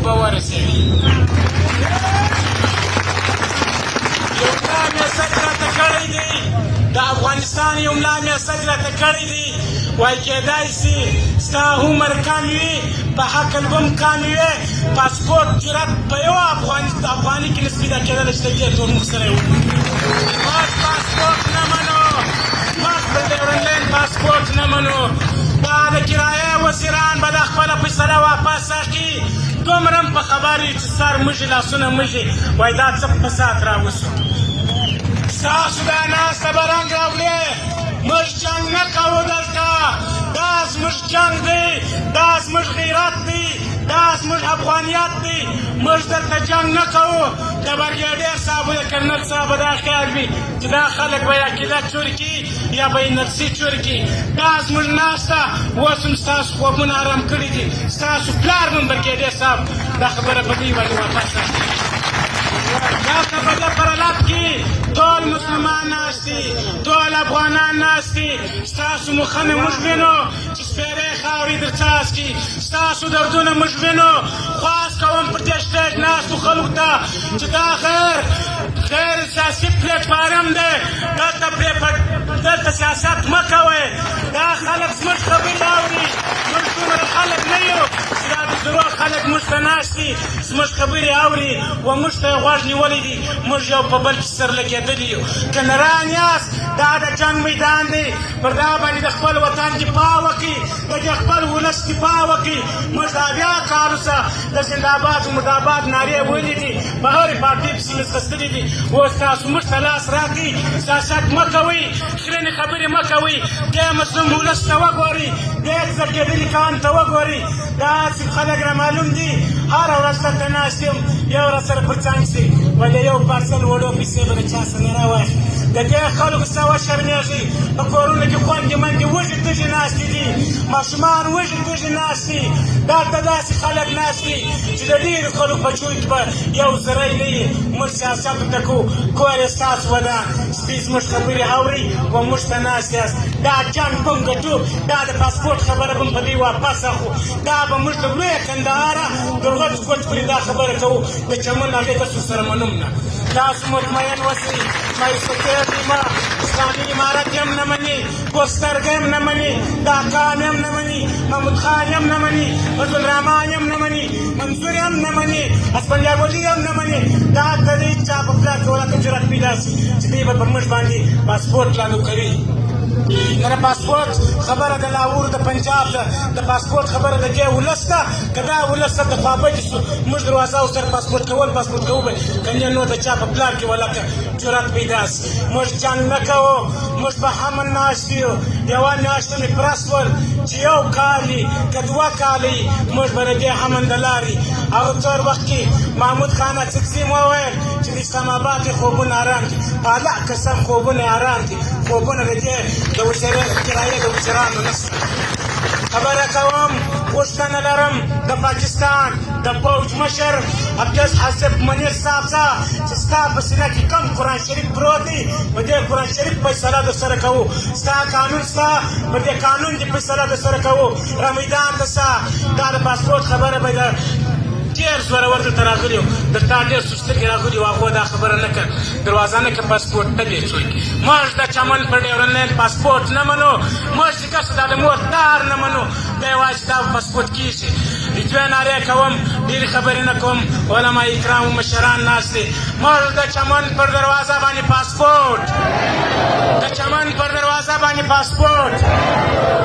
اوبه ورسوي. یو ملا میسج راته کړی دی، د افغانستان یو ملا میسج راته کړی دی، وایي کېدای سي ستا عمر کم وي، په عقل به هم کم وي، پاسپورټ جرأت په یوه افغاني کې نشي پیدا کېدلی چې د دې تور مخ سره یې وګوري. موږ پاسپورټ نه منو، موږ د ډیورنډ لاین پاسپورټ نه منو. دا د کرایې وزیران به دا خپله فیصله واپس اخلي. دومره هم په خبر یو چې سر مږي، لاسونه مږي، وایي دا څه فساد راوسو. ستاسو دا ناسته به رنګ راوړي. موږ جنګ نه کوو دلته، دا زموږ جنګ دی، دا زموږ غیرت دی، دا زموږ افغانیت دی. موږ دلته جنګ نه کوو. د برګېډیر صاحب، د کرنل صاحب دا خیال وي چې دا خلک به یې عقیده چور کړي یا به یې نفسي چور کړي. دا زموږ ناسته اوس هم ستاسو خوبونه آرام کړي دي. ستاسو پلار هم برګېډیر صاحب دا خبره په دوی باندې واپس اخلي. دلته په دې پرلت کې ټول مسلمان ناست دي، ټول افغانان ناست دي. ستاسو مخونه موږ وینو چې سپېرې خاورې در څاڅکي، ستاسو دردونه موږ وینو. خواست کوم پر دې سټیج ناستو خلکو ته چې دا غیر سیاسي پلیټفارم دی، دلته پرې دلته سیاست مه کوئ. دا خلک زموږ خبرې اوري. موږ دومره خلک نه یو چې دا د زرو خلک موږ ته ناست دي، زموږ خبرې اوري و موږ ته یې غوږ نیولی دی. موږ یو په بل کې سره لګېدلي یو. که نران یاست، دا د جنګ میدان دی، پر دا باندې د خپل وطن دفاع وکړئ، د دې خپل ولس دفاع وکړئ. موږ د 70 کالو څخه د زنده‌باد مرداباد نارې ویلي دي، په هرې پارټۍ پسې مې ځغستلي دي. اوس تاسو موږ ته لاس راکړئ، سیاست مه کوئ، خرنې خبرې مه کوئ. دې مظلوم ولس ته وګورئ، دې زرګېدلي قوم ته وګورئ. داسې خلک را معلوم دي، هره ورځ دلته ناست یم، یو ورځ سره پر څنګ سي، ولې یو پارسل وړو پیسې به د چا څخه نه راواخلي. د دې خلکو څخه وشرمېږئ. په کورونو کې خوندې مندې وږي تږي ناستې دي، ماشومان وږي تږي ناست دي. دلته داسې خلک ناست دي چې د ډېرو خلکو په چوي کې به یو زری نه وي. موږ سیاست ورته کوو، کور یې ستاسو ودان، سپي زموږ خبرې اوري و موږ ته ناست یاست. دا جنګ به هم ګټو، دا د پاسپورټ خبره به هم په دوی واپس اخلو. دا به موږ د لویه کندهاره تر غټ کوټ پورې دا خبره کوو. د چمن هغې ته سره منم نه. تاسو مطمئن اوسئ، مایوسه کېږئ مه. اسلامي امارت یې هم نه مني، ګوسترګه یې هم نه مني، دا قام یې هم نه مني، محمود خان یې هم نه مني، فضل الرحمان یې هم نه مني، منصور یې هم نه مني، اسفندیار ولي یې هم نه مني. دا ته د هېچا په پلار کې ولاکه جرأت پیدا سي چې دوی به پر موږ باندې پاسپورټ لاندو کوي. نه، د پاسپورټ خبره د لاهور د پنجاب ده، د پاسپورټ خبره د دې ولس ده. که دا ولس ته خوابدي سو، موږ دروازه ورسره پاسپورټ کول، پاسپورټ کوو به. که نه نو د چا په پلار کې ولاکه جرأت پیدا سي. موږ جنګ نه کوو، موږ په امن ناست یو. یوه میاشت مې پوره سول چې یو کال وي که 2 کاله وي، موږ به د دې امن د لارې. هغه څور وخت کې محمود خان اڅکزي مو وویل چې د اسلام آباد کې خوبونه آرام دي. په الله قسم خوبونه آرام دي، خوبونه د دې د وزیرې کرایې د وزیرانو نشته. خبره کوم، غوښتنه لرم د پاکستان د پوځ مشر عبدالحسیب منیر صاحب څخه چې ستا په سینه کې کوم قرآن شریف پروت دی، په دې قرآن شریف فیصله در سره کوو. ستا قانون ستا، په دې قانون دې فیصله در سره کوو. را میدان ته سه. دا د پاسپورټ خبره به د ډېر زورور دلته راغلي وو، درته ډېر سسترګې راغلي وو، هغو دا خبره نه کړه، دروازه نه کړه، پاسپورټ ته دې څوک. موږ د چمن پر ډیورنډ لاین پاسپورټ نه منو. موږ چې کس دا د مور تار نه منو، دی وایي چې دا پاسپورټ کېږي. دوې نارې کوم، ډېرې خبرې نه کوم. علما کرام مشران ناست دي. موږ د چمن پر دروازه باندې پاسپورټ، د چمن پر دروازه باندې پاسپورټ.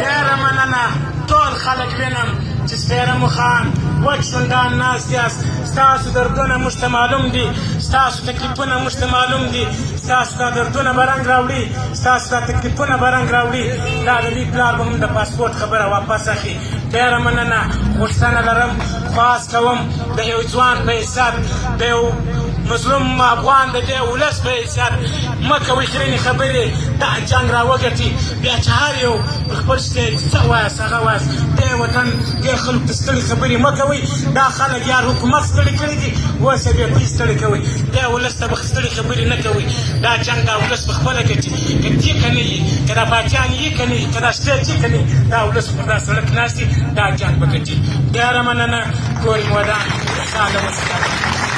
ډېره مننه. ټول خلک وینم چې سپېره مخان وچ شونډان ناست یاست. ستاسو دردونه موږ ته معلوم دي، ستاسو تکلیفونه موږ ته معلوم دي. ستاسو دا دردونه به رنګ راوړي، ستاسو دا تکلیفونه به رنګ راوړي. دا د دې پلار به هم د پاسپورټ خبره واپس اخلي. ډېره مننه. غوښتنه لرم، خواست کوم د یو ځوان په حیثیت، د یو مظلوم افغان د دې ولس په حیثیت مه کوئ خرینې خبرې. دا جنګ را وګټي، بیا چې هر یو پر خپل سټیج څه وایاست هغه وایاست. دې وطن دې خلکو ته ستړي خبرې مه کوئ. دا خلک یار حکومت ستړي کړي دي، اوس یې بیا دوی ستړي کوئ. دې ولس ته به ستړي خبرې نه کوئ. دا جنګ دا ولس په خپله ګټي، که دي که نه وي، که دا پاچان یي که نه وي، که دا سټیج یي که نه وي، دا ولس پر دا سړک ناست دي، دا جنګ به ګټي. ډېره مننه، کور مو ودان، خوشحاله اوسئ.